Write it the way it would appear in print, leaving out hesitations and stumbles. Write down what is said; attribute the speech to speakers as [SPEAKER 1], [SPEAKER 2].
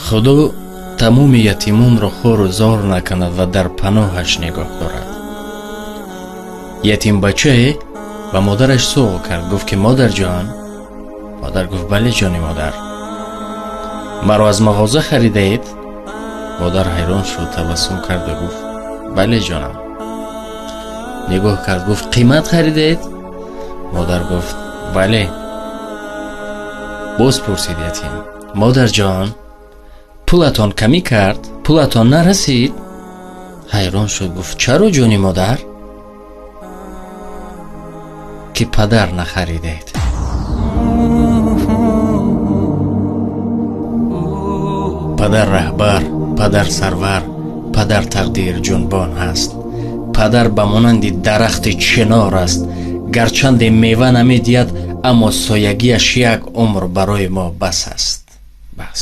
[SPEAKER 1] Худо тамоми ятимонро хору зор накунад ва дар паноҳаш нигоҳ дорад. Ятимбачае ба модараш суол кард, гуфт ки модарҷон. Модар гуфт: бале, ҷони модар. Маро аз мағоза харидаед? Модар ҳайрон шуд, табассум карда гуфт: бале, ҷонам. Нигоҳ кард, гуфт: қимат харидаед? Модар гуфт: бале. Боз пурсид ятим: модарҷон, пулатон камӣ кард? Пулатон нарасид? Ҳайрон шуд, гуфт: чаро, ҷони модар? Ки падар нахаридед. Падар раҳбар, падар сарвар, падар тақдир ҷунбон аст. Падар ба монанди дарахти чинор аст. Гарчанде мева намедиҳад, аммо соягиаш як умр барои мо бас аст. Бас.